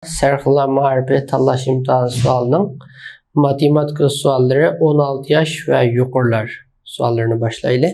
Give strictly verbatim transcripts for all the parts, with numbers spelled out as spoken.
سەرخىللار مائارىپى تاللاش ئىمتىھانى سوئالىنىڭ ماتېماتىكا سوئاللىرى، ئون ئالتە ياش ۋە يۇقىرىلار سوئاللىرىنى باشلايلى.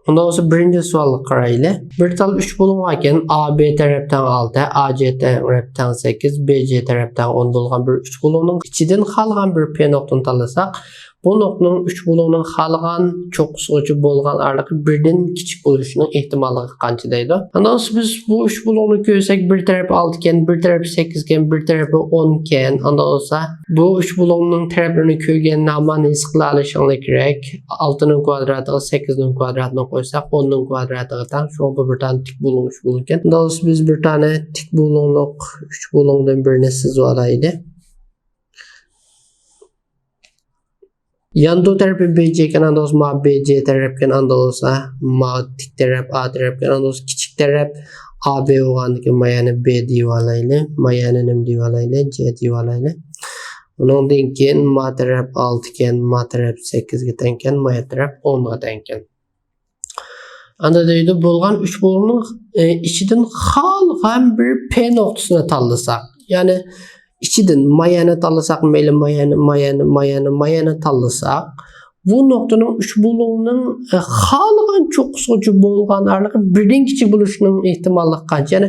ئۇنداق بولسا بىرىنچى سوئالغا قارايلى. بىر تال ئۈچ بۇلۇڭ باركەن، A B تەرەپ تەڭ ئالتە، A C تەرەپ تەڭ سەككىز، B C تەرەپ تەڭ ئون بولغان بىر ئۈچ بۇلۇڭنىڭ ئىچىدىن خالىغان بىر P نۇقتىنى تاللىساق، بۇ نۇقتىنىڭ ئۈچ بۇلۇڭنىڭ خالىغان چوققىسىغىچە بولغان ئارىلىقى بىردىن كىچىك بولۇشىنىڭ ئېھتىماللىقى قانچە دەيدۇ. ئاندىن بىز بۇ ئۈچ بۇلۇڭنى كۆرسەك، بىر تەرىپى ئالتە ئىكەن، بىر تەرىپى سەككىز ئىكەن، بىر تەرىپى ئون ئىكەن. ئاندىن بولسا بۇ ئۈچ بۇلۇڭنىڭ تەرەپلىرىنى كۆرگەندە ھامان ھېس قىلالىشىڭلار كېرەك. ئالتىنىڭ كۋادراتىغا سەككىزنىڭ كۋادراتىنى قوشساق، ئوننىڭ كۋادراتىغا تەڭ. شۇڭا بۇ بىر دانە تىك بۇلۇڭ ئۈچ بۇلۇڭ ئىكەن. ئاندىن بولسا بىز بىر دانە تىك بۇلۇڭلۇق ئۈچ بۇلۇڭدىن بىرنى سىزىۋالايلى. يانتۇ تەرىپى B C ئىكەن، ئاندىن بولسا ما B C تەرەپكەن، ئاندىن بولسا ما تىك تەرەپ A تەرەپكەن، ئاندىن بولسا كىچىك تەرەپ A B بولغاندىكىن ما يەنى B دېيىۋالايلى. ما يەنى نېمە دېيىۋالايلى؟ C دېيىۋالايلى. ئۇنىڭدىن كېيىن ما تەرەپ ئالتە ئىكەن، ما تەرەپ سەككىزگە تەڭكەن، ما تەرەپ ئونغا تەڭكەن. ئاندا دەيدۇ، بولغان ئۈچ بۇلۇڭنىڭ، ئى، ئىچىدىن خالىغان بىر P نۇقتىسىنى تاللىساق، يەنى ئىچىدىن مايەنى تاللىساق، مەيلى مايەنى، مايەنى، مايەنى، مايەنى تاللىساق، بۇ نۇقتىنىڭ ئۈچ بۇلۇڭنىڭ، ئى، خالىغان چوققىسىغىچە بولغان ئارىلىقى بىردىن كىچىك بولۇشىنىڭ ئېھتىماللىقى قانچە؟ يەنى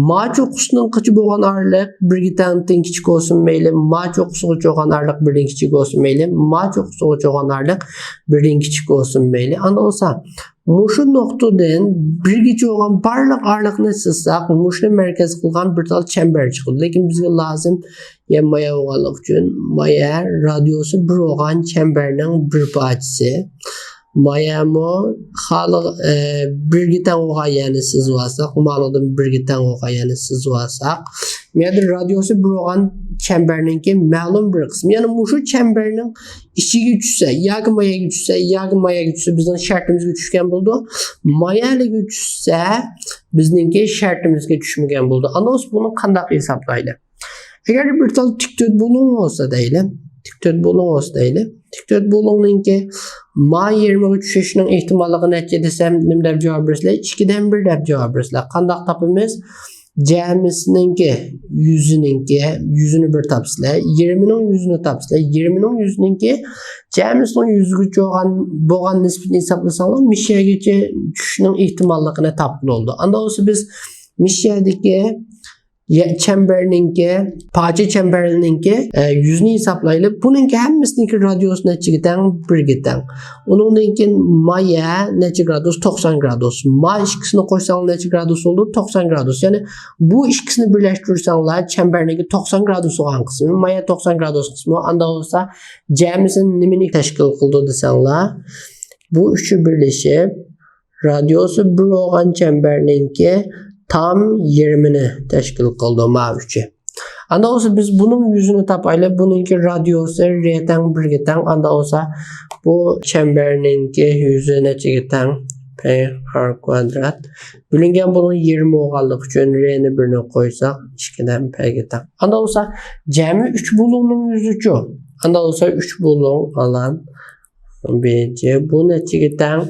ما چوققىسىنىڭ قىچى بولغان ئارىلىق بىرگە تەڭدىن كىچىك بولسۇن مەيلى، ما چوققىسىغىچە بولغان ئارىلىق بىردىن كىچىك بولسۇن مەيلى، ما چوققىسىغىچە بولغان ئارىلىق بىردىن كىچىك بولسۇن مەيلى. ئاندا بولسا مۇشۇ نۇقتىدىن بىرگىچە بولغان بارلىق ئارىلىقنى سىزساق، مۇشۇنى مەركەز قىلغان بىر تال چەمبەر چىقىدۇ. لېكىن بىزگە لازىم يەنە مايا بولغانلىقى ئۈچۈن، مايا رادىيۇسى بىر بولغان چەمبەرنىڭ بىر پارچىسى. مايامۇ خالىغ-، ئە، بىرگە تەڭ بولغان يەرنى سىزىۋالساق، مانىڭدىن بىرگە تەڭ بولغان يەرنى سىزىۋالساق، مۇ يەردە رادىيۇسى بىر بولغان چەمبەرنىڭكى مەلۇم بىر قىسمى، يەنى مۇشۇ چەمبەرنىڭ ئىچىگە چۈشسە ياكى ماياگە چۈشسە، ياكى ماياگە چۈشسە، بىزنىڭ شەرتىمىزگە چۈشكەن بولىدۇ. مايالىگە چۈشسە، بىزنىڭكى شەرتىمىزگە چۈشمىگەن بولىدۇ. ئاندىن بۇنى قانداق ھېسابلايلى؟ ئەگەر بىر تال تىك تۆت بۇلۇڭ بولسا دەيلى، تىك تۆت بۇلۇڭ بولسا دەيلى، تىك تۆت بۇلۇڭنىڭكى ما يېرىمىغا چۈشۈشىنىڭ ئېھتىماللىقى نەچچە دېسەم، نېمە دەپ جاۋاب بېرىسىلەر؟ ئىككىدىن بىر دەپ جاۋاب بېرىسىلەر. قانداق تاپىمىز؟ جەمىسىنىڭكى يۈزىنىڭكى يۈزىنى بىر تاپسىلەر، يېرىمىنىڭ يۈزىنى تاپسىلەر، يېرىمىنىڭ يۈزىنىڭكى جەمىسىنىڭ يۈزىگىچە بولغان، بولغان نىسبىتىنى ھېسابلىساڭلار، مۇشۇ يەرگىچە چۈشۈشنىڭ ئېھتىماللىقىنى تاپقىلى بولىدۇ. ئاندا بولسا بىز مۇشۇ يەردىكى يە-، چەمبەرنىڭكى، پارچە چەمبەرنىڭكى، ئە، يۈزىنى ھېسابلايلى. بۇنىڭكى ھەممىسىنىڭكى رادىيۇسى نەچچىگە تەڭ؟ بىرگە تەڭ. ئۇنىڭدىن كېيىن مايا نەچچە گرادۇس؟ توقسان گرادۇس. ما ئىككىسىنى قوشساڭلار نەچچە گرادۇس بولىدۇ؟ توقسان گرادۇس. يەنى بۇ ئىككىسىنى بىرلەشتۈرسەڭلار، چەمبەرنىڭكى توقسان گرادۇس بولغان قىسمى، مايا توقسان گرادۇس قىسمى، ئاندا بولسا جەمىسى نېمىنى تەشكىل قىلىدۇ دېسەڭلار، بۇ ئۈچى بىرلىشىپ، رادىيۇسى بىر بولغان چەمبەرنىڭكى تام يېرىمىنى تەشكىل قىلىدۇ، ما ئۈچى. ئاندا بولسا بىز بۇنىڭ يۈزىنى تاپايلى. بۇنىڭكى رادىيۇسى رې تەڭ بىرگە تەڭ. ئاندا بولسا بۇ چەمبەرنىڭكى يۈزى نەچچىگە تەڭ؟ پەي ئار كۋادرات. بۆلۈنگەن بۇنىڭ يېرىمى بولغانلىقى ئۈچۈن رېنى بىرنى قويساق، ئىككىدىن پەيگە تەڭ. ئاندا بولسا جەمئىي ئۈچ بۇلۇڭنىڭ يۈزىچۇ؟ ئاندا بولسا ئۈچ بۇلۇڭ ئالان بىرىنچى، بۇ نەچچىگە تەڭ؟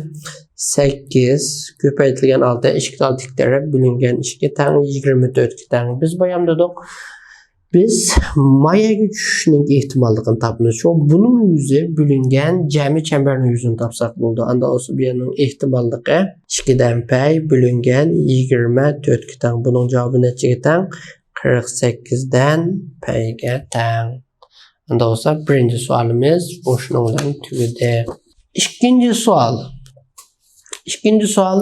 سەككىز كۆپەيتىلگەن ئالتە، ئىككى تال تىك تەرەپ بۆلۈنگەن ئىككىگە تەڭ، يىگىرمە تۆتكە تەڭ. بىز بايام دېدۇق، بىز ماياگە چۈشۈشنىڭ ئېھتىماللىقىنى تاپىمىز. شۇ بۇنىڭ يۈزى بۆلۈنگەن جەمئىي چەمبەرنىڭ يۈزىنى تاپساق بولىدۇ. ئاندا بولسا بۇ يەرنىڭ ئېھتىماللىقى ئىككىدىن پەي بۆلۈنگەن يىگىرمە تۆتكە تەڭ. بۇنىڭ جاۋابى نەچچىگە تەڭ؟ قىرىق سەككىزدىن پەيگە تەڭ. ئەمدى بولسا بىرىنچى سوئالىمىز بۇ شۇنىڭ بىلەن تۈگىدى. ئىككىنچى سوئال. ئىككىنچى سوئال،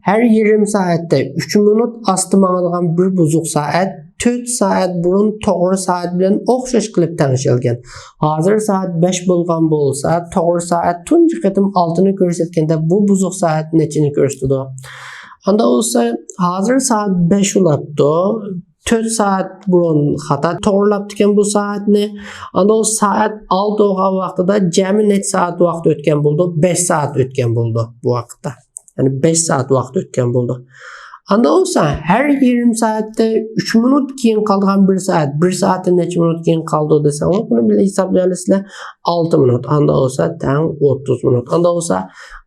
ھەر يېرىم سائەتتە ئۈچ مىنۇت ئاستا ماڭىدىغان بىر بۇزۇق سائەت تۆت سائەت بۇرۇن توغرا سائەت بىلەن ئوخشاش قىلىپ تەڭشەلگەن. ھازىر سائەت بەش بولغان بولسا، توغرا سائەت تۇنجى قېتىم ئالتىنى كۆرسەتكەندە بۇ بۇزۇق سائەت نەچچىنى كۆرسىتىدۇ؟ ئاندا بولسا ھازىر سائەت بەش بولاپتۇ. تۆت سائەت بۇرۇن خاتا توغرىلاپتىكەن بۇ سائەتنى. ئاندىن سائەت ئالتە بولغان ۋاقتىدا جەمئىي نەچچە سائەت ۋاقىت ئۆتكەن بولىدۇ؟ بەش سائەت ئۆتكەن بولىدۇ بۇ ۋاقىتتا. يەنى بەش سائەت ۋاقىت ئۆتكەن بولىدۇ. ئاندا بولسا ھەر يېرىم سائەتتە ئۈچ مىنۇت كېيىن قالىدىغان بىر سائەت، بىر سائەتتىن نەچچە مىنۇت كېيىن قالىدۇ دېسەڭلار، بۇنى بىلەن ھېسابلىيالىسىلەر. ئالتە مىنۇت. ئاندا بولسا تەڭ ئوتتۇز مىنۇت. ئاندا بولسا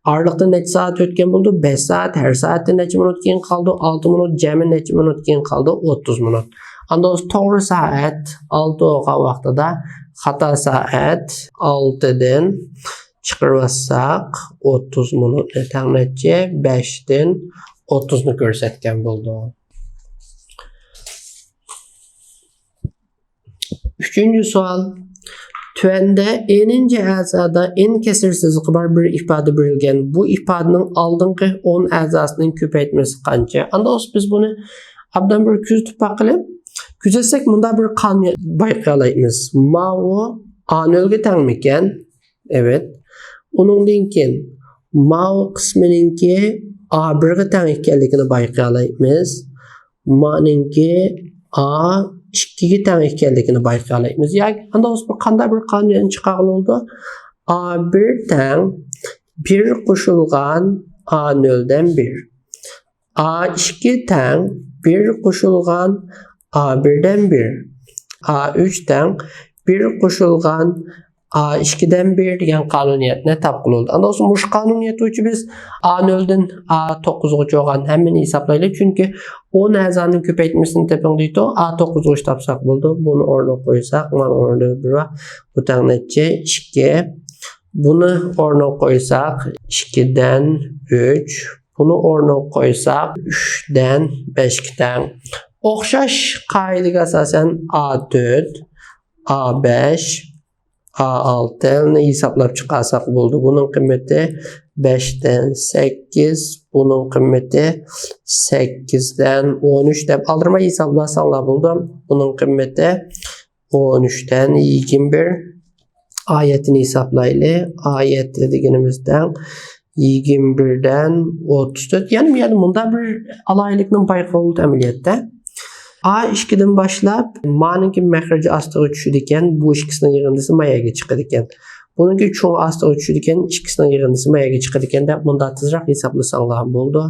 ئارىلىقتا نەچچە سائەت ئۆتكەن بولىدۇ؟ بەش سائەت. ھەر سائەتتىن نەچچە مىنۇت كېيىن قالىدۇ؟ ئالتە مىنۇت. جەمئىي نەچچە مىنۇت كېيىن قالىدۇ؟ ئوتتۇز مىنۇت. ئاندىن توغرا سائەت ئالتە بولغان ۋاقتىدا خاتا سائەت ئالتىدىن چىقىرىۋاتساق، ئوتتۇز مىنۇتنى تەڭ نەچچە؟ بەشتىن ئوتتۇزنى كۆرسەتكەن بولدى. ئۈچىنچى سوئال. تۆۋەندە ئېنىنچى ئەزادا ئېن كەسىر سىزىقى بار بىر ئىپادە بېرىلگەن. بۇ ئىپادىنىڭ ئالدىنقى ئون ئەزاسىنىڭ كۆپەيتمىسى قانچە؟ ئاندا بولسا بىز بۇنى ئابدان بىر كۆزىتىپ باقىلى. كۆزەتسەك، مۇندا بىر قانۇن بايقىيالايمىز. ماۋۇ ئا نۆلگە تەڭمىكەن؟ ئەۋەت. ئۇنىڭدىن كېيىن ماۋۇ قىسمىنىڭكى ئا بىرگە تەڭ ئىكەنلىكىنى بايقىيالايمىز. مانىڭكى ئا ئىككىگە تەڭ ئىكەنلىكىنى بايقىيالايمىز. ياكى ئاندا بولسا بىر قانداق بىر قانۇن چىقارغىلى بولىدۇ. ئا بىر تەڭ بىر قوشۇلغان ئا نۆلدىن بىر. ئا ئىككى تەڭ بىر قوشۇلغان ئا بىردىن بىر. ئا ئۈچ تەڭ بىر قوشۇلغان ئا ئىككىدىن بىر دېگەن قانۇنىيەتنى تاپقىلى بولىدۇ. ئاندا بولسا مۇشۇ قانۇنىيەت بويىچە بىز ئا نۆلدىن ئا توققۇزغىچە بولغان ھەممىنى ھېسابلايلى. چۈنكى ئون ئەزانىڭ كۆپەيتمىسىنى تېپىڭ دەيدۇ. ئا توققۇزغىچە تاپساق بولىدۇ. بۇنى ئورنىغا قويساق، مانا ئورنىدا بىر بار. بۇ تەڭ نەچچە؟ ئىككى. بۇنى ئورنىغا قويساق، ئىككىدىن ئۈچ. بۇنى ئورنىغا قويساق، ئۈچتىن بەشكە تەڭ. ئوخشاش قائىدىگە ئاساسەن، ئا تۆت، ئا بەش، ئا ئالتىنى ھېسابلاپ چىقارساق بولىدۇ. بۇنىڭ قىممىتى بەشتىن سەككىز، بۇنىڭ قىممىتى سەككىزدىن ئون ئۈچ دەپ ئالدىرىماي ھېسابلاساڭلار بولىدۇ. بۇنىڭ قىممىتى ئون ئۈچتىن يىگىرمە بىر. ئا يەتتىنى ھېسابلايلى. ئا يەتتە دېگىنىمىز تەڭ يىگىرمە بىردىن ئوتتۇز تۆت. يەنى بۇ يەردە مۇنداق بىر ئالاھىدىلىكنى بايقىغىلى بولىدۇ ئەمەلىيەتتە. ئا ئىككىدىن باشلاپ مانىڭكى مەخرىجى ئاستىغا چۈشىدىكەن، بۇ ئىككىسىنىڭ يىغىندىسى ما يەرگە چىقىدىكەن. بۇنىڭكى چوڭى ئاستىغا چۈشىدىكەن، ئىككىسىنىڭ يىغىندىسى ما يەرگە چىقىدىكەن دەپ مۇنداق تېزراق ھېسابلىساڭلار بولىدۇ.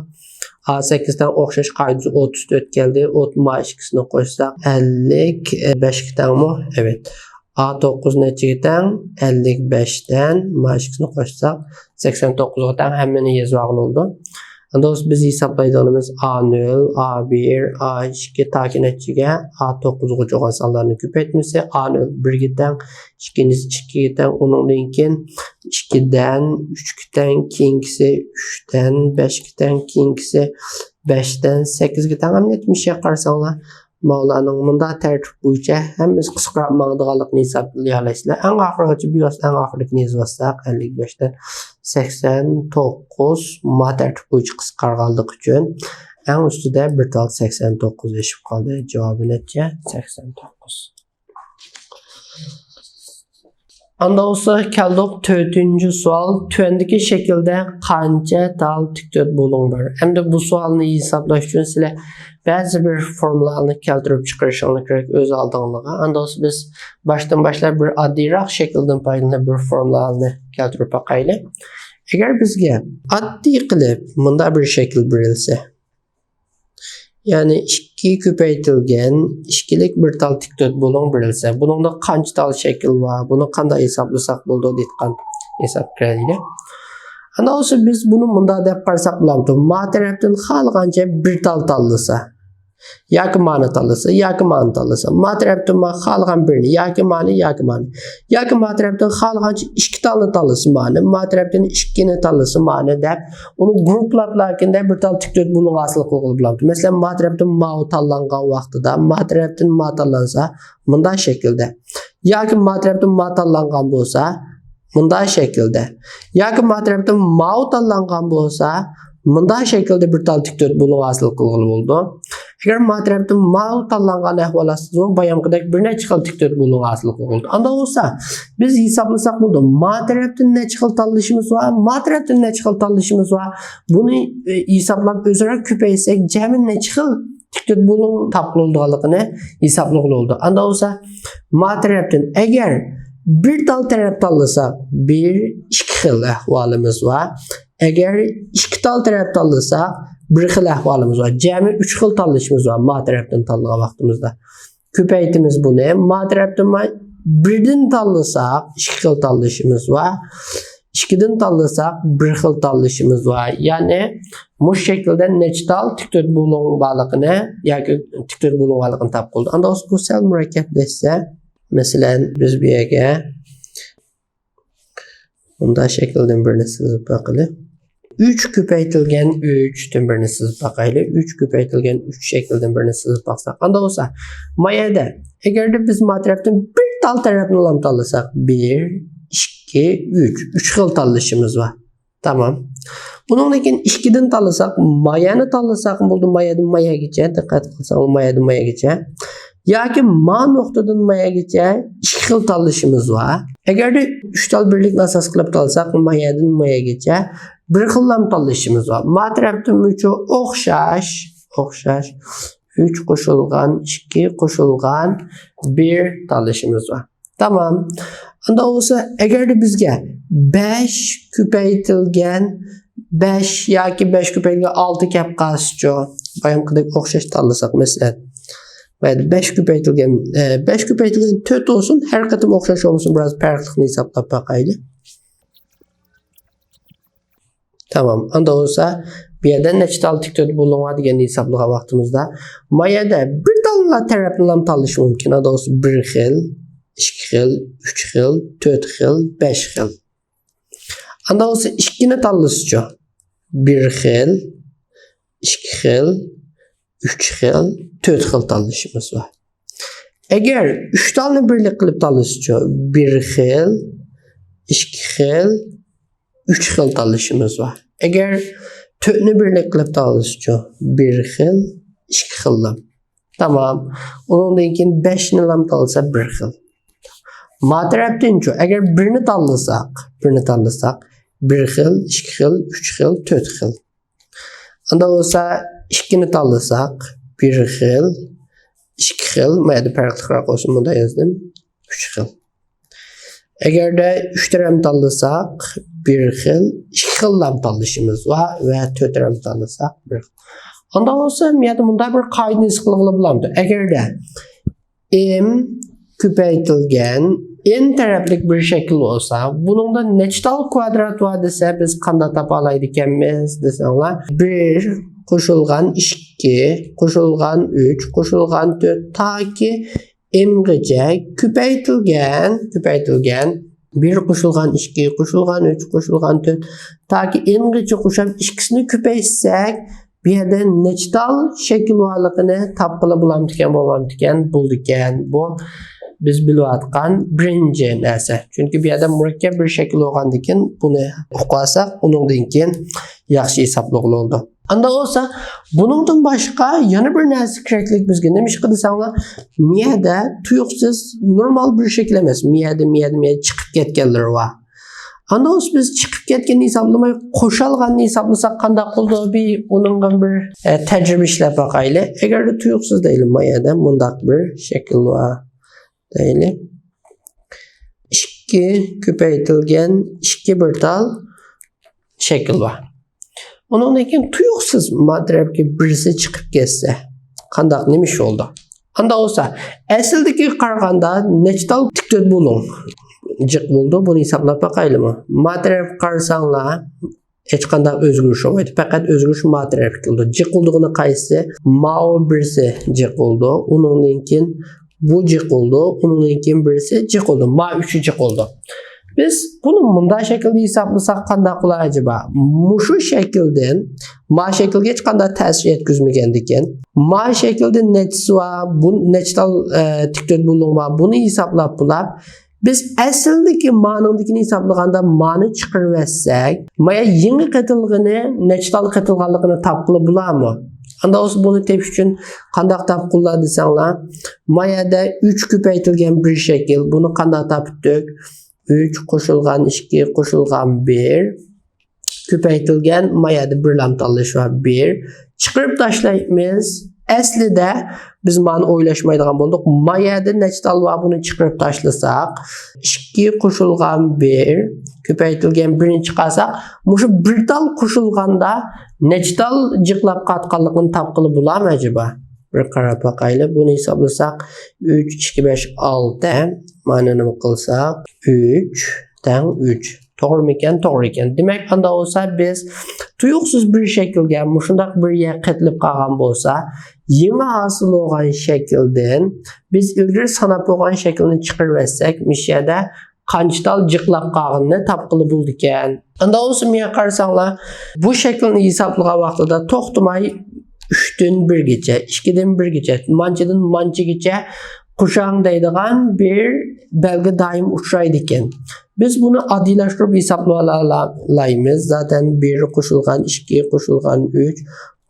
ئا سەككىز تەڭ ئوخشاش قائىدىسى ئوتتۇز تۆت كەلدى. ئوت-، ما ئىككىسىنى قوشساق، ئەللىك بەشكە تەڭمۇ؟ ئەۋەت. ئا توققۇز نەچچىگە تەڭ؟ ئەللىك بەشتىن ما ئىككىسىنى قوشساق، سەكسەن توققۇزغا تەڭ. ھەممىنى يېزىۋالغىلى بولىدۇ. ئەمدى بولسا بىز ھېسابلايدىغىنىمىز ئا نۆل، ئا بىر، ئا ئىككى تاكى نەچچىگە؟ ئا توققۇزغىچە بولغان سانلارنىڭ كۆپەيتمىسى. ئا نۆل بىرگە تەڭ، ئىككىنچىسى ئىككىگە تەڭ، ئۇنىڭدىن كېيىن ئىككىدىن ئۈچكە تەڭ، كېيىنكىسى ئۈچتىن بەشكە تەڭ، كېيىنكىسى بەشتىن سەككىزگە تەڭ. ئەمدى مۇشۇ يەرگە قارىساڭلار، ماۋۇلارنىڭ مۇنداق تەرتىپ بويىچە ھەممىسى قىسقىراپ ماڭىدىغانلىقىنى ھېسابلىيالايسىلەر. ئەڭ ئاخىرغىچە، بىۋاسىتە ئەڭ ئاخىرىدىكىنى يېزىۋاتساق، ئەللىك بەشتىن سەكسەن توققۇز ما تەرتىپ بويىچە قىسقارغانلىقى ئۈچۈن، ئەڭ ئۈستىدە بىر تال سەكسەن توققۇز ئېشىپ قالدى. جاۋابى نەچچە؟ سەكسەن توققۇز. ئاندا بولسا كەلدۇق تۆتىنچى سوئال. تۆۋەندىكى شەكىلدە قانچە تال تىك تۆت بۇلۇڭ بار؟ ئەمدى بۇ سوئالنى ھېسابلاش ئۈچۈن سىلەر بەزى بىر فورمۇلالارنى كەلتۈرۈپ چىقىرىشىڭلار كېرەك ئۆز ئالدىڭلارغا. ئاندا بولسا بىز باشتىن باشلاپ بىر ئاددىيراق شەكىلدىن پايدىلىنىپ بىر فورمۇلالارنى كەلتۈرۈپ باقايلى. ئەگەر بىزگە ئاددىي قىلىپ مۇنداق بىر شەكىل بېرىلسە، يەنى ئىككى كۆپەيتىلگەن ئىككىلىك بىر تال تىك تۆت بۇلۇڭ بېرىلسە، بۇنىڭدا قانچە تال شەكىل بار؟ بۇنى قانداق ھېسابلىساق بولىدۇ دەيدىغان ھېساب كىرەيلى. ئانا بولسا بىز بۇنى مۇنداق دەپ قارىساق بولامدۇ؟ ما تەرەپتىن خالىغانچە بىر تال تاللىسا، ياكى مانى تاللىسا، ياكى مانى تاللىسا، ما تەرەپتىن ما خالىغان بىرنى، ياكى مانى، ياكى مانى، ياكى ما تەرەپتىن خالىغانچە ئىككى تالنى تاللىسا مانى، ما تەرەپتىن ئىككىنى تاللىسا مانى دەپ، ئۇنى گۇرۇپپىلاپ، لېكىن بىر تال تىك تۆت بۇلۇڭ ھاسىل قىلغىلى بولامدۇ؟ مەسىلەن، ما تەرەپتىن ماۋۇ تاللانغان ۋاقتىدا، ما تەرەپتىن ما تاللانسا، مۇنداق شەكىلدە. ياكى ما تەرەپتىن ما تاللانغان بولسا، مۇنداق شەكىلدە. ياكى ما تەرەپتىن ماۋۇ تاللانغان بولسا، مۇنداق شەكىلدە بىر تال تىك تۆت بۇلۇڭ ھاسىل قىلغىلى بولىدۇ. ئەگەر ما تەرەپتىن ماۋۇ تاللانغان ئەھۋال ئاستىدا بايامقىدەك بىر نەچچە خىل تىك تۆت بۇلۇڭ ھاسىل قىلغىلى بولىدۇ. ئاندا بولسا، بىز ھېسابلىساق بولىدۇ. ما تەرەپتىن نەچچە خىل تاللىشىمىز بار، ما تەرەپتىن نەچچە خىل تاللىشىمىز بار. بۇنى، ئى، ھېسابلاپ ئۆزئارا كۆپەيتسەك، جەمئىي نەچچە خىل تىك تۆت بۇلۇڭ تاپقىلىدىغانلىقىنى ھېسابلىغىلى بولىدۇ. ئاندا بولسا، ما تەرەپتىن ئەگەر بىر تال تەرەپ تاللىساق، بىر، ئىككى خىل ئەھۋالىمىز بار. ئەگەر ئىككى تال تەرەپ تاللىساق، بىر خىل ئەھۋالىمىز بار. جەمئىي ئۈچ خىل تاللىشىمىز بار ما تەرەپتىن تاللىغان ۋاقتىمىزدا. كۆپەيتىمىز بۇنى. ما تەرەپتىن ما-، بىردىن تاللىساق، ئىككى خىل تاللىشىمىز بار. ئىككىدىن تاللىساق، بىر خىل تاللىشىمىز بار. يەنى مۇشۇ شەكىلدە نەچچە تال تىك تۆت بۇلۇڭ بارلىقىنى ياكى تىك تۆت بۇلۇڭ بارلىقىنى تاپقىلى. ئاندا بولسا بۇ سەل مۇرەككەپلەشسە، مەسىلەن، بىز بۇ يەرگە مۇنداق شەكىلدىن بىرنى سىزىپ باقىلى. ئۈچ كۆپەيتىلگەن ئۈچتىن بىرنى سىزىپ باقايلى. ئۈچ كۆپەيتىلگەن ئۈچ شەكىلدىن بىرنى سىزىپ باقساق. ئاندا بولسا، ما يەردە، ئەگەردە بىز ما تەرەپتىن بىر تال تەرەپنىلا تاللىساق، بىر، ئىككى، ئۈچ، ئۈچ خىل تاللىشىمىز بار. تامام. ئۇنىڭدىن كېيىن ئىككىدىن تاللىساق، ما يەرنى تاللىساق بولدى، ما يەردىن ما يەرگىچە، دىققەت قىلساڭ، ما يەردىن ما يەرگىچە. ياكى ما نۇقتىدىن ما يەرگىچە ئىككى خىل تاللىشىمىز بار. ئەگەردە ئۈچ تال بىرلىكنى ئاساس قىلىپ تاللىساق، ما يەردىن ما يەرگىچە بىر خىللام تاللىشىمىز بار. ما تەرەپتىنمۇ ئوخشاش، ئوخشاش ئۈچ قوشۇلغان ئىككى قوشۇلغان بىر تاللىشىمىز بار. تامام. ئاندا بولسا، ئەگەردە بىزگە بەش كۆپەيتىلگەن بەش ياكى بەش كۆپەيتىلگەن ئالتە كەپ قالسىچۇ؟ بايامقىدەك ئوخشاش تاللىساق، مەسىلەن، مەيلى، بەش كۆپەيتىلگەن، ئە، بەش كۆپەيتىلگەن تۆت بولسۇن، ھەر قېتىم ئوخشاش بولمىسۇن، بىراز پەرقلىقنى ھېسابلاپ باقايلى. تامام. ئاندا بولسا، بۇ يەردە نەچچە تال تىك تۆت بۇلۇڭ بار دېگەننى ھېسابلىغان ۋاقتىمىزدا، ما يەردە بىر تاللا تەرەپنىلا تاللىشى مۇمكىن. ئاندا بولسا، بىر خىل، ئىككى خىل، ئۈچ خىل، تۆت خىل، بەش خىل. ئاندا بولسا، ئىككىنى تاللىسىچۇ؟ بىر خىل، ئىككى خىل، ئۈچ خىل، تۆت خىل تاللىشىمىز بار. ئەگەر ئۈچ تالنى بىرلىك قىلىپ تاللىسىچۇ؟ بىر خىل، ئىككى خىل، ئۈچ خىل تاللىشىمىز بار. ئەگەر تۆتنى بىرلىك قىلىپ تاللىسىچۇ؟ بىر خىل، ئىككى خىللام. تامام. ئۇنىڭدىن كېيىن بەشنىلام تاللىسا بىر خىل. ما تەرەپتىنچۇ؟ ئەگەر بىرنى تاللىساق، بىرنى تاللىساق، بىر خىل، ئىككى خىل، ئۈچ خىل، تۆت خىل. ئاندا بولسا ئىككىنى تاللىساق، بىر خىل، ئىككى خىل، ما يەردە پەرقلىقراق بولسۇن، مۇنداق يازدىم، ئۈچ خىل. ئەگەردە ئۈچ تەرەپنى تاللىساق، بىر خىل، ئىككى خىللام تاللىشىمىز بار ۋە تۆت تەرەپنى تاللىساق، بىر خىل. ئاندا بولسا، ما يەردە مۇنداق بىر قائىدىنى ھېس قىلغىلى بولامدۇ؟ ئەگەردە ئېم كۆپەيتىلگەن ئېن تەرەپلىك بىر شەكىل بولسا، بۇنىڭدا نەچچە تال كۋادرات بار دېسە، بىز قانداق تاپالايدىكەنمىز دېسەڭلار، بىر قوشۇلغان ئىككى قوشۇلغان ئۈچ قوشۇلغان تۆت تاكى ئېمغىچە كۆپەيتىلگەن، كۆپەيتىلگەن بىر قوشۇلغان ئىككى قوشۇلغان ئۈچ قوشۇلغان تۆت تاكى ئېمغىچە قوشۇپ ئىككىسىنى كۆپەيتسەك، بۇ يەردە نەچچە تال شەكىل بارلىقىنى تاپقىلى بولامدىكەن، بولمامدىكەن، بولىدىكەن. بۇ بىز بىلىۋاتقان بىرىنچى نەرسە. چۈنكى بۇ يەردە مۇرەككەپ بىر شەكىل بولغاندىكىن، بۇنى ئۇقۇۋالساق، ئۇنىڭدىن كېيىن ياخشى ھېسابلىغىلى بولىدۇ. ئاندا بولسا، بۇنىڭدىن باشقا يەنە بىر نەرسە كېرەكلىك بىزگە. نېمىشقا دېسەڭلار، مىيەدە تۇيۇقسىز نورمال بىر شەكىل ئەمەس. مىيەدە، مىيەدە، مىيەدە چىقىپ كەتكەنلىرى بار. ئاندا بولسا بىز چىقىپ كەتكەننى ھېسابلىماي، قوشالغاننى ھېسابلىساق قانداق بولىدۇ؟ بىر ئۇنىڭغا بىر، ئە، تەجرىبە ئىشلەپ باقايلى. ئەگەردە تۇيۇقسىز دەيلى، مايەدە مۇنداق بىر شەكىل بار دەيلى. ئىككى كۆپەيتىلگەن ئىككى بىر تال شەكىل بار. ئۇنىڭدىن كېيىن تۇيۇقسىز ما تەرەپكە بىرسى چىقىپ كەتسە، قانداق، نېمە ئىش بولىدۇ؟ ئاندا بولسا، ئەسلىدىكىگە قارىغاندا نەچچە تال تىك تۆت بۇلۇڭ جىق بولىدۇ، بۇنى ھېسابلاپ باقايلىمۇ؟ ما تەرەپكە قارىساڭلار، ھېچقانداق ئۆزگىرىش بولمايدۇ، پەقەت ئۆزگىرىش ما تەرەپكە كېلىدۇ. جىق بولىدىغىنى قايسىسى؟ ماۋۇ بىرسى جىق بولىدۇ، ئۇنىڭدىن كېيىن بۇ جىق بولىدۇ، ئۇنىڭدىن كېيىن بىرسى جىق بولىدۇ. ما ئۈچى جىق بولىدۇ. بىز بۇنى مۇنداق شەكىلدە ھېسابلىساق قانداق بولار ئەجەبا؟ مۇشۇ شەكىلدىن ما شەكىلگە ھېچقانداق تەسىر يەتكۈزمىگەندىكىن، ما شەكىلدە نەچچىسى بار، بۇ نەچچە تال، ئە، تىك تۆت بۇلۇڭ بار، بۇنى ھېسابلاپ بولاپ، بىز ئەسلىدىكى مانىڭدىكىنى ھېسابلىغاندا مانى چىقىرىۋەتسەك، مايا يېڭى قېتىلغىنى نەچچە تال قېتىلغانلىقىنى تاپقىلى بولارمۇ؟ ئاندا بولسا بۇنى تېپىش ئۈچۈن قانداق تاپقىلى دېسەڭلار، مايەدە ئۈچ كۆپەيتىلگەن بىر شەكىل، بۇنى قانداق تاپتۇق؟ ئۈچ قوشۇلغان ئىككى قوشۇلغان بىر كۆپەيتىلگەن، مايەدە بىرلام تاللىشى بار، بىر. چىقىرىپ تاشلايمىز. ئەسلىدە بىز مانى ئويلاشمايدىغان بولدۇق. مايەدە نەچچە تال بار، بۇنى چىقىرىپ تاشلىساق، ئىككى قوشۇلغان بىر كۆپەيتىلگەن بىرنى چىقارساق، مۇشۇ بىر تال قوشۇلغاندا نەچچە تال جىقلاپ قاتقانلىقىنى تاپقىلى بولارمۇ ئەجەبا؟ بىر قاراپ باقايلى. بۇنى ھېسابلىساق، ئۈچ، ئىككى، بەش، ئالتە. مانا نېمە قىلساق، ئۈچ تەڭ ئۈچ. توغرىمىكەن؟ توغرا ئىكەن. دېمەك، ئاندا بولسا بىز تۇيۇقسىز بىر شەكىلگە مۇشۇنداق بىر يەر قېتىلىپ قالغان بولسا، يېڭى ھاسىل بولغان شەكىلدىن بىز ئىلگىرى ساناپ بولغان شەكىلنى چىقىرىۋەتسەك، مۇشۇ يەردە قانچە تال جىقلاپ قالغىنىنى تاپقىلى بولىدىكەن. ئاندا بولسا مانا قارىساڭلار، بۇ شەكىلنى ھېسابلىغان ۋاقتىدا توختىماي ئۈچتىن بىرگىچە، ئىككىدىن بىرگىچە، مانچىدىن مانچىگىچە قوشۇڭ دەيدىغان بىر بەلگە دائىم ئۇچرايدىكەن. بىز بۇنى ئاددىيلاشتۇرۇپ ھېسابلىۋالالايمىز. زاتەن بىر قوشۇلغان ئىككى قوشۇلغان ئۈچ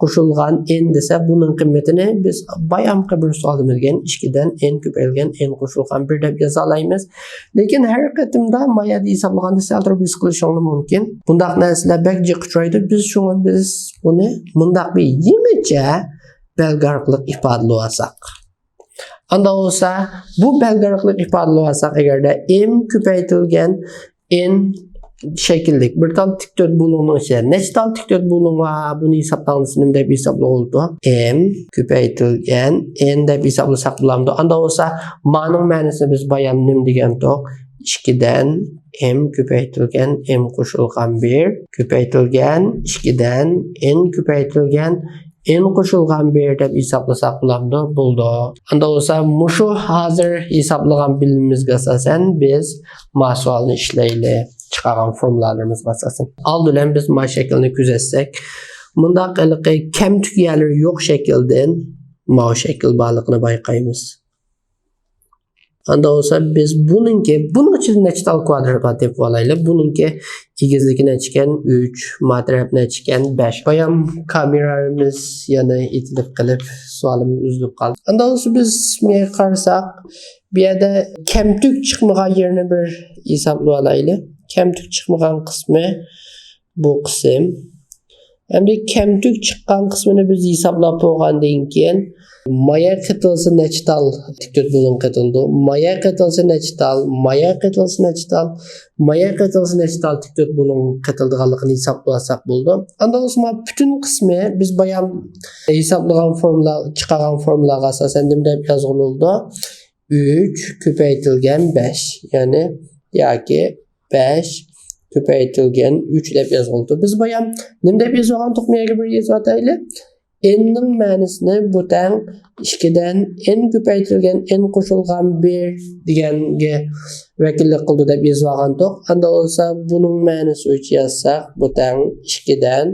قوشۇلغان ئېن دېسە، بۇنىڭ قىممىتىنى بىز بايامقى بىر سوئالدا بىلگەن ئىككىدىن ئېن كۆپەيتىلگەن ئېن قوشۇلغان بىر دەپ يازالايمىز. لېكىن ھەر قېتىمدا مايەدە ھېسابلىغاندا سەل تۇرۇپ ھېس قىلىشىڭلار مۇمكىن. بۇنداق نەرسىلەر بەك جىق ئۇچرايدۇ. بىز شۇڭا بىز بۇنى مۇنداق بىر يېڭىچە بەلگە ئارقىلىق ئىپادىلىۋالساق. ئاندا بولسا بۇ بەلگە ئارقىلىق ئىپادىلىۋالساق، ئەگەردە ئېم كۆپەيتىلگەن ئېن شەكىللىك بىر تال تىك تۆت بۇلۇڭنىڭ ئىچىدە نەچچە تال تىك تۆت بۇلۇڭ بار، بۇنى ھېسابلاڭلىسىنىم دەپ ھېسابلىغىلىدۇ. ئېم كۆپەيتىلگەن ئېن دەپ ھېسابلىساق بولامدۇ؟ ئاندا بولسا مانىڭ مەنىسىنى بىز بايام نېمە دېگەنتۇق؟ ئىككىدىن ئېم كۆپەيتىلگەن ئېم قوشۇلغان بىر كۆپەيتىلگەن ئىككىدىن ئېن كۆپەيتىلگەن ئېن قوشۇلغان بىر دەپ ھېسابلىساق بولامدۇ؟ بولىدۇ. ئاندا بولسا مۇشۇ ھازىر ھېسابلىغان بىلىمىمىزگە ئاساسەن بىز ما سوئالنى ئىشلەيلى. چىقارغان فورمۇلالىرىمىزغا ئاساسەن. ئالدى بىلەن بىز ما شەكىلنى كۆزەتسەك، مۇنداق ھېلىقى كەمتۈك يەرلىرى يوق شەكىلدىن ماۋۇ شەكىل بارلىقىنى بايقايمىز. ئاندا بولسا بىز بۇنىڭكى، بۇنىڭ ئىچىدە نەچچە تال كۋادرات بار تېپىپ ئالايلى. بۇنىڭكى ئېگىزلىكى نەچچىكەن؟ ئۈچ. ما تەرەپ نەچچىكەن؟ بەش. بايام كامېرامىز يەنە ئېتىلىپ قېلىپ، سوئالىمىز ئۈزۈلۈپ قالدى. ئاندا بولسا بىز مانا قارىساق، بۇ يەردە كەمتۈك چىقمىغان يېرىنى بىر ھېسابلىۋالايلى. كەمتۈك چىقمىغان قىسمى بۇ قىسىم. ئەمدى كەمتۈك چىققان قىسمىنى بىز ھېسابلاپ بولغاندىن كېيىن، مايا قېتىلسا نەچچە تال تىك تۆت بۇلۇڭ قېتىلىدۇ؟ مايا قېتىلسا نەچچە تال؟ مايا قېتىلسا نەچچە تال؟ مايا قېتىلسا نەچچە تال تىك تۆت بۇلۇڭ قېتىلىدىغانلىقىنى ھېسابلىۋالساق بولىدۇ. ئاندا بولسا مانا پۈتۈن قىسمى بىز بايام ھېسابلىغان فورمۇلا، چىقارغان فورمۇلاغا ئاساسەن نېمە دەپ يازغىلى بولىدۇ؟ ئۈچ كۆپەيتىلگەن بەش، يەنى ياكى بەش كۆپەيتىلگەن ئۈچ دەپ يازغىلى بولىدۇ. بىز بايام نېمە دەپ يېزىۋالغانتۇق؟ مانا يەرگە بىر يېزىۋاتايلى. ئېننىڭ مەنىسىنى بۇ تەڭ ئىككىدىن ئېن كۆپەيتىلگەن ئېن قوشۇلغان بىر دېگەنگە ۋەكىللىك قىلىدۇ دەپ يېزىۋالغانتۇق. ئاندا بولسا بۇنىڭ مەنىسى ئۈچ يازساق، بۇ تەڭ ئىككىدىن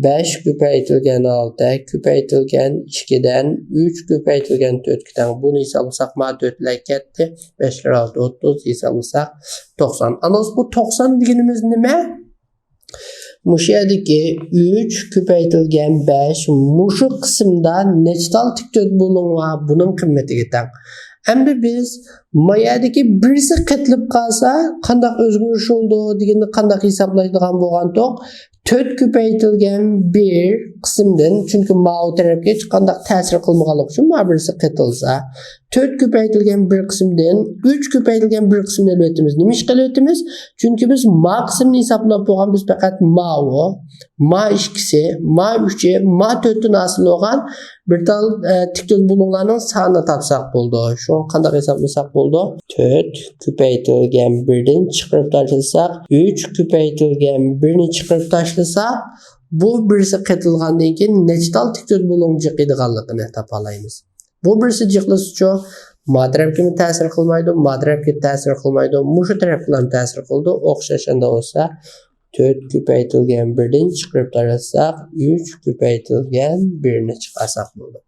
بەش كۆپەيتىلگەن ئالتە كۆپەيتىلگەن ئىككىدىن ئۈچ كۆپەيتىلگەن تۆتكە تەڭ. بۇنى ھېسابلىساق، مانا تۆتلەر كەتتى. بەشلەر ئالتە ئوتتۇز، ھېسابلىساق توقسان. ئاندا بۇ توقسان دېگىنىمىز نېمە؟ مۇشۇ يەردىكى ئۈچ كۆپەيتىلگەن بەش مۇشۇ قىسىمدا نەچچە تال تىك تۆت بۇلۇڭ بار، بۇنىڭ قىممىتىگە تەڭ. ئەمدى بىز ما يەردىكى بىرسى قېتىلىپ قالسا قانداق ئۆزگىرىش بولىدۇ دېگەننى قانداق ھېسابلايدىغان بولغانتۇق؟ تۆت كۆپەيتىلگەن بىر قىسىمدىن، چۈنكى ماۋۇ تەرەپكە ھېچقانداق تەسىر قىلمىغانلىقى ئۈچۈن، مانا بىرسى قېتىلسا، تۆت كۆپەيتىلگەن بىر قىسىمدىن ئۈچ كۆپەيتىلگەن بىر قىسىمنى ئېلىۋېتىمىز. نېمە ئىشقا ئېلىۋېتىمىز؟ چۈنكى بىز ما قىسىمنى ھېسابلاپ بولغان، بىز پەقەت ماۋۇ، ما ئىككىسى، ما ئۈچى، ما تۆتتىن ھاسىل بولغان بىر تال، ئە، تىك تۆت بۇلۇڭلارنىڭ سانىنى تاپساق بولىدۇ. شۇڭا قانداق ھېسابلىساق بولىدۇ؟ تۆت كۆپەيتىلگەن بىردىن چىقىرىپ تاشلىساق، ئۈچ كۆپەيتىلگەن بىرنى چىقىرىپ تاشلىساق، بۇ بىرسى قېتىلغاندىن كېيىن نەچچە تال تىك تۆت بۇلۇڭ جىقىدىغانلىقىنى تاپالايمىز. بۇ بىرسى جىقلىسىچۇ؟ ما تەرەپكىمۇ تەسىر قىلمايدۇ، ما تەرەپكە تەسىر قىلمايدۇ، مۇشۇ تەرەپكىلا تەسىر قىلىدۇ. ئوخشاش ئاندا بولسا، تۆت كۆپەيتىلگەن بىردىن چىقىرىپ تاشلىساق، ئۈچ كۆپەيتىلگەن بىرنى چىقارساق بولىدۇ.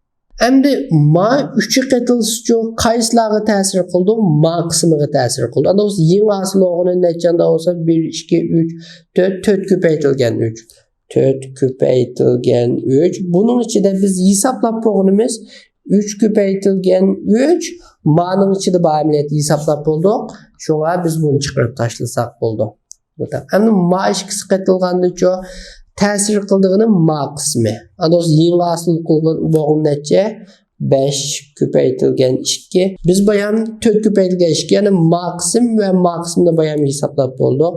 ئەمدى ما ئۈچى قېتىلسىچۇ، قايسىلارغا تەسىر قىلىدۇ؟ ما قىسمىغا تەسىر قىلىدۇ. ئاندا بولسا يېڭى ھاسىل بولغىنى نەچچە ئاندا بولسا؟ بىر، ئىككى، ئۈچ، تۆت، تۆت كۆپەيتىلگەن ئۈچ. تۆت كۆپەيتىلگەن ئۈچ. بۇنىڭ ئىچىدە بىز ھېسابلاپ بولغىنىمىز ئۈچ كۆپەيتىلگەن ئۈچ. مانىڭ ئىچىدە بار ئەمەلىيەتتە ھېسابلاپ بولدۇق. شۇڭا بىز بۇنى چىقىرىپ تاشلىساق بولىدۇ. ئەمدى ما ئىككىسى قېتىلغاندىچۇ؟ تەسىر قىلىدىغىنى ما قىسمى. ئاندا يېڭى ھاسىل قىلغان بولغىنى نەچچە؟ بەش كۆپەيتىلگەن ئىككى. بىز بايام تۆت كۆپەيتىلگەن ئىككى، يەنى ما قىسىم ۋە ما قىسىمنى بايام ھېسابلاپ بولدۇق.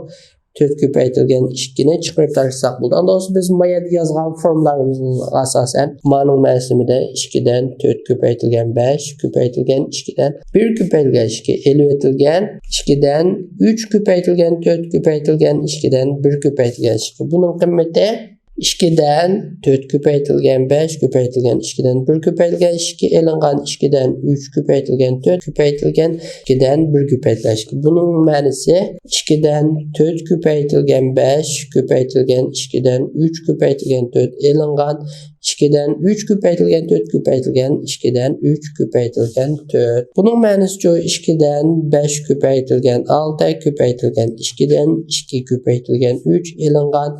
تۆت كۆپەيتىلگەن ئىككىنى چىقىرىپ تاشلىساق بولىدۇ. ئاندىن بولسا بىز ما يەردە يازغان فورمۇلىمىزغا ئاساسەن، مانىڭ مەنىسى مىدە ئىككىدىن تۆت كۆپەيتىلگەن بەش كۆپەيتىلگەن ئىككىدىن بىر كۆپەيتىلگەن ئىككى ئېلىۋېتىلگەن، ئىككىدىن ئۈچ كۆپەيتىلگەن تۆت كۆپەيتىلگەن ئىككىدىن بىر كۆپەيتىلگەن ئىككى. بۇنىڭ قىممىتى ئىككىدىن تۆت كۆپەيتىلگەن بەش كۆپەيتىلگەن ئىككىدىن بىر كۆپەيتىلگەن ئىككى ئېلىنغان ئىككىدىن ئۈچ كۆپەيتىلگەن تۆت كۆپەيتىلگەن ئىككىدىن بىر كۆپەيتىلگەن ئىككى. بۇنىڭ مەنىسى ئىككىدىن تۆت كۆپەيتىلگەن بەش كۆپەيتىلگەن ئىككىدىن ئۈچ كۆپەيتىلگەن تۆت ئېلىنغان ئىككىدىن ئۈچ كۆپەيتىلگەن تۆت كۆپەيتىلگەن ئىككىدىن ئۈچ كۆپەيتىلگەن تۆت. بۇنىڭ مەنىسىچۇ ئىككىدىن بەش كۆپەيتىلگەن ئالتە كۆپەيتىلگەن ئىككىدىن ئىككى كۆپەيتىلگەن ئۈچ ئېلىنغان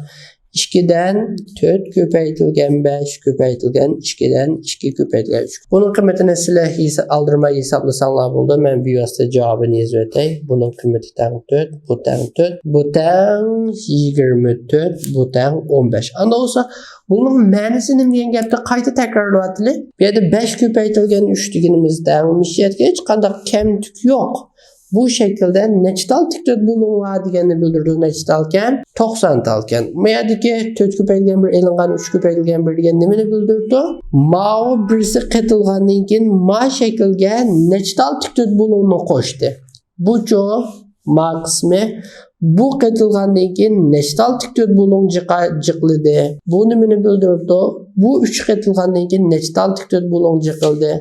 ئىككىدىن تۆت كۆپەيتىلگەن بەش كۆپەيتىلگەن ئىككىدىن ئىككى كۆپەيتىلگەن ئۈچ. بۇنىڭ قىممىتىنى سىلەر ھېسا-، ئالدىرىماي ھېسابلىساڭلار بولىدۇ. مەن بىۋاسىتە جاۋابىنى يېزىۋېتەي. بۇنىڭ قىممىتى تەڭ تۆت، بۇ تەڭ تۆت، بۇ تەڭ يىگىرمە تۆت، بۇ تەڭ ئون بەش. ئاندىن بولسا بۇنىڭ مەنىسى نېمە دېگەن گەپنى قايتا تەكرارلىۋاتىلى. بۇ يەردە بەش كۆپەيتىلگەن ئۈچ دېگىنىمىز تەڭ، مۇشۇ يەردىكى ھېچقانداق كەمتۈك يوق. بۇ شەكىلدە نەچچە تال تىك تۆت بۇلۇڭ بار دېگەننى بىلدۈرىدۇ. نەچچە تالكەن؟ توقسان تالكەن. بۇ يەردىكى تۆت كۆپەيتىلگەن بىر ئېلىنغان، ئۈچ كۆپەيتىلگەن بىر دېگەن نېمىنى بىلدۈرىدۇ؟ ماۋۇ بىرسى قېتىلغاندىن كېيىن ما شەكىلگە نەچچە تال تىك تۆت بۇلۇڭنى قوشتى. بۇچۇ ما قىسمى بۇ قېتىلغاندىن كېيىن نەچچە تال تىك تۆت بۇلۇڭ جىقا-، جىقلىدى. بۇ نېمىنى بىلدۈرىدۇ؟ بۇ ئۈچ قېتىلغاندىن كېيىن نەچچە تال تىك تۆت بۇلۇڭ جىقلىدى.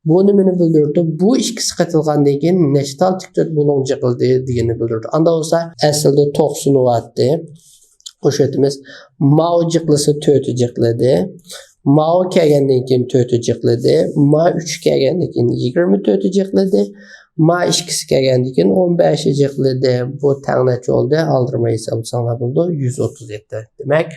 بۇ نېمىنى بىلدۈرىدۇ؟ بۇ ئىككىسى قېتىلغاندىن كېيىن نەچچە تال تىك تۆت بۇلۇڭ جىقلىدى دېگىنىنى بىلدۈرىدۇ. ئاندا بولسا ئەسلىدە توقسىنىۋاتتى. قوشۇۋېتىمىز. ماۋۇ جىقلىسا تۆتى جىقلىدى. ماۋۇ كەلگەندىن كېيىن تۆتى جىقلىدى. ما ئۈچ كەلگەندىن كېيىن يىگىرمە تۆتى جىقلىدى. ما ئىككىسى كەلگەندىن كېيىن ئون بەشى جىقلىدى. بۇ تەڭ نەچچە بولدى؟ ئالدىرىماي ھېسابلىساڭلار بولىدۇ. يۈز ئوتتۇز يەتتە. دېمەك،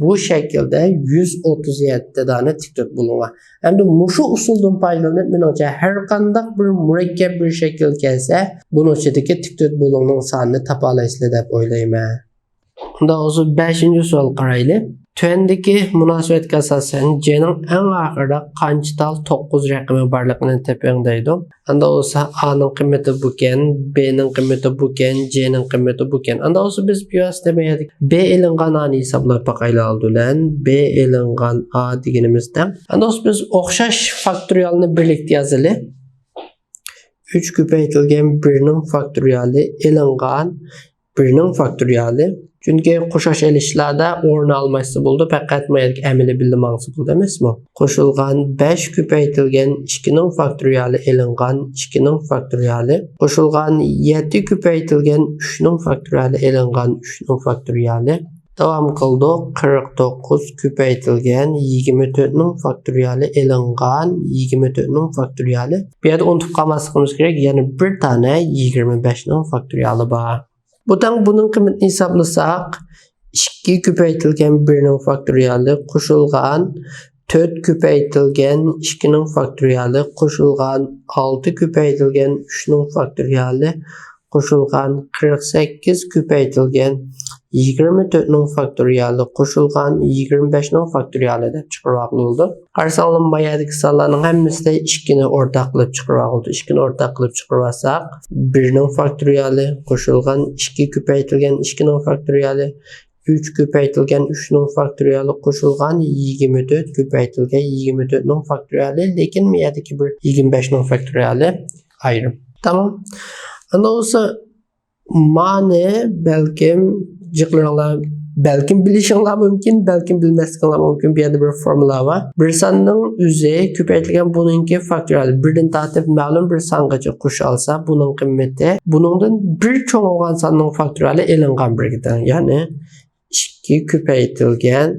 بۇ شەكىلدە يۈز ئوتتۇز يەتتە دانە تىك تۆت بۇلۇڭ بار. ئەمدى مۇشۇ ئۇسۇلدىن پايدىلىنىپ، مېنىڭچە، ھەر قانداق بىر مۇرەككەپ بىر شەكىل كەلسە، بۇنىڭ ئىچىدىكى تىك تۆت بۇلۇڭنىڭ سانىنى تاپالايسىلەر دەپ ئويلايمەن. ئۇنداق بولسا بەشىنچى سوئال قارايلى. تۆۋەندىكى مۇناسىۋەتكە ئاساسەن، جېنىڭ ئەڭ ئاخىرىدا قانچە تال توققۇز رەقىمى بارلىقىنى تېپىڭ دەيدۇ. ئاندا بولسا ئانىڭ قىممىتى بۇكەن، بېنىڭ قىممىتى بۇكەن، جېنىڭ قىممىتى بۇكەن. ئاندا بولسا بىز بىۋاسىتە بۇ يەردىكى بې ئېلىنغان ئانى ھېسابلاپ باقايلى ئالدى بىلەن. بې ئېلىنغان ئا دېگىنىمىز تەڭ. ئاندا بولسا بىز ئوخشاش فاكتورىيالنى بىرلىكتە يازىلى. ئۈچ كۆپەيتىلگەن بىرنىڭ فاكتورىيالى ئېلىنغان بىرنىڭ فاكتورىيالى. چۈنكى قوشۇش ئېلىشلاردا ئورۇن ئالماشسا بولىدۇ، پەقەت ما يەردىكى ئەمەلىي بىللە ماڭسا بولىدۇ ئەمەسمۇ؟ قوشۇلغان بەش كۆپەيتىلگەن ئىككىنىڭ فاكتورىيالى ئېلىنغان ئىككىنىڭ فاكتورىيالى. قوشۇلغان يەتتە كۆپەيتىلگەن ئۈچنىڭ فاكتورىيالى ئېلىنغان ئۈچنىڭ فاكتورىيالى. داۋام قىلدۇق. قىرىق توققۇز كۆپەيتىلگەن يىگىرمە تۆتنىڭ فاكتورىيالى ئېلىنغان يىگىرمە تۆتنىڭ فاكتورىيالى. بۇ يەردە ئۇنتۇپ قالماسلىقىمىز كېرەك، يەنە بىر دانە يىگىرمە بەشنىڭ فاكتورىيالى بار. بۇ تەڭ بۇنىڭ قىممىتىنى ھېسابلىساق، ئىككى كۆپەيتىلگەن بىرنىڭ فاكتورىيالى قوشۇلغان تۆت كۆپەيتىلگەن ئىككىنىڭ فاكتورىيالى قوشۇلغان ئالتە كۆپەيتىلگەن ئۈچنىڭ فاكتورىيالى قوشۇلغان قىرىق سەككىز كۆپەيتىلگەن يىگىرمە تۆتنىڭ فاكتورىيالى قوشۇلغان يىگىرمە بەشنىڭ فاكتورىيالى دەپ چىقىرىۋالغىلى بولىدۇ. قارىساڭلار، ما يەردىكى سانلارنىڭ ھەممىسىدە ئىككىنى ئورتاق قىلىپ چىقىرىۋالغىلى بولىدۇ. ئىككىنى ئورتاق قىلىپ چىقىرىۋالساق، بىرنىڭ فاكتورىيالى قوشۇلغان ئىككى كۆپەيتىلگەن ئىككىنىڭ فاكتورىيالى، ئۈچ كۆپەيتىلگەن ئۈچنىڭ فاكتورىيالى قوشۇلغان يىگىرمە تۆت كۆپەيتىلگەن يىگىرمە تۆتنىڭ فاكتورىيالى، لېكىن ما يەردىكى بىر يىگىرمە بەشنىڭ فاكتورىيالى ئايرىم. تامام. ئاندىن بولسا مانى بەلكىم جىقلىرىڭلار، بەلكىم بىلىشىڭلار مۇمكىن، بەلكىم بىلمەسلىكىڭلار مۇمكىن. بۇ يەردە بىر فورمۇلا بار. بىر ساننىڭ ئۆزى كۆپەيتىلگەن بۇنىڭكى فاكتورىيالى بىردىن تارتىپ مەلۇم بىر سانغىچە قوشۇلسا، بۇنىڭ قىممىتى بۇنىڭدىن بىر چوڭ بولغان ساننىڭ فاكتورىيالى ئېلىنغان بىرگە تەڭ. يەنى ئىككى كۆپەيتىلگەن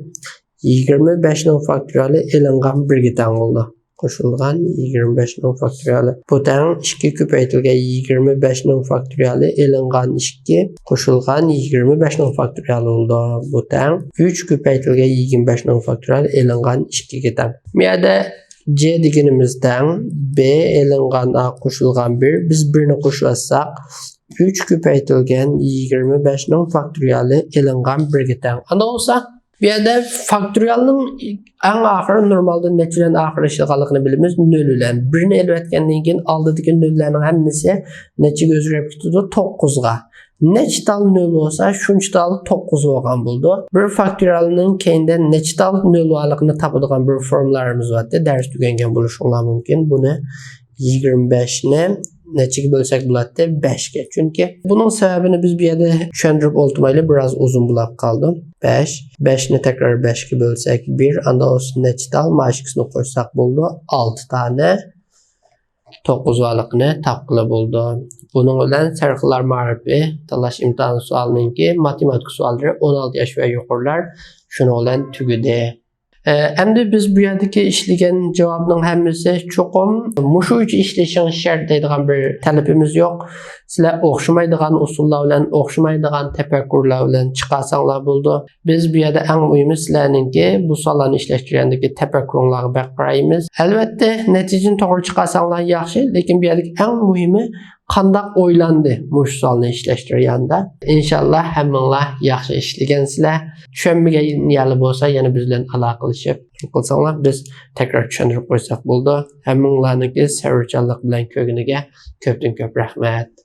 يىگىرمە بەشنىڭ فاكتورىيالى ئېلىنغان بىرگە تەڭ بولىدۇ. قوشۇلغان يىگىرمە بەشنىڭ فاكتورىيالى. بۇ تەڭ ئىككى كۆپەيتىلگەن يىگىرمە بەشنىڭ فاكتورىيالى ئېلىنغان ئىككى قوشۇلغان يىگىرمە بەشنىڭ فاكتورىيالى بولىدۇ. بۇ تەڭ ئۈچ كۆپەيتىلگەن يىگىرمە بەشنىڭ فاكتورىيالى ئېلىنغان ئىككىگە تەڭ. بۇ يەردە جې دېگىنىمىز تەڭ بې ئېلىنغان ئا قوشۇلغان بىر، بىز بىرنى قوشۇۋاتساق، ئۈچ كۆپەيتىلگەن يىگىرمە بەشنىڭ فاكتورىيالى ئېلىنغان بىرگە تەڭ. ئاندىن بولسا، بۇ يەردە فاكتورىيالنىڭ ئەڭ ئاخىرى نورمالدا نەچچە بىلەن ئاخىرلىشىدىغانلىقىنى بىلىمىز، نۆل بىلەن. بىرنى ئېلىۋەتكەندىن كېيىن ئالدىدىكى نۆللەرنىڭ ھەممىسى نەچچىگە ئۆزگىرىپ كېتىدۇ؟ توققۇزغا. نەچچە تال نۆل بولسا، شۇنچە تال توققۇز بولغان بولىدۇ. بىر فاكتورىيالنىڭ كەينىدە نەچچە تال نۆل بارلىقىنى تاپىدىغان بىر فورمۇلىلىرىمىز بارتتى. دەرس تۈگەنگەن بولۇشۇڭلار مۇمكىن. بۇنى يىگىرمە بەشنى نەچچىگە بۆلسەك بولاتتى؟ بەشكە. چۈنكى بۇنىڭ سەۋەبىنى بىز بۇ يەردە چۈشەندۈرۈپ ئولتۇرمايلى، بىراز ئۇزۇن بولاپ قالىدۇ. بەش، بەشنى تەكرار بەشكە بۆلسەك بىر، ئاندىن ئۇستىدىن نەچچە تال، مانا ئىككىسىنى قوشساق بولىدۇ، ئالتە تانە توققۇز بارلىقىنى تاپقىلى بولىدۇ. بۇنىڭ بىلەن سەرخىللار مائارىپى تاللاش ئىمتىھانى سوئالىنىڭكى ماتېماتىكا سوئاللىرى، ئون ئالتە ياش ۋە يۇقىرىلار، شۇنىڭ بىلەن تۈگىدى. ئە، ئەمدى بىز بۇ يەردىكى ئىشلىگەن جاۋابنىڭ ھەممىسى چوقۇم مۇشۇ بويىچە ئىشلىشىڭىز شەرت دەيدىغان بىر تەلىپىمىز يوق. سىلەر ئوخشىمايدىغان ئۇسۇللار بىلەن، ئوخشىمايدىغان تەپەككۇرلار بىلەن چىقارساڭلار بولىدۇ. بىز بۇ يەردە ئەڭ مۇھىمى سىلەرنىڭكى بۇ سوئاللارنى ئىشلەش جەريانىدىكى تەپەككۇرۇڭلارغا بەك قارايمىز. ئەلۋەتتە، نەتىجىنى توغرا چىقارساڭلار ياخشى، لېكىن بۇ يەردىكى ئەڭ مۇھىمى قانداق ئويلاندى مۇشۇ سوئالنى ئىشلەش جەريانىدا. ئىنشاللا ھەممىڭلار ياخشى ئىشلىگەنسىلەر. چۈشەنمىگەن يەرلەر بولسا يەنە بىز بىلەن ئالاقىلىشىپ قىلساڭلار، بىز تەكرار چۈشەندۈرۈپ قويساق بولىدۇ. ھەممىڭلارنىڭكى سەۋرچانلىق بىلەن كۆرگىنىگە كۆپتىن كۆپ رەھمەت.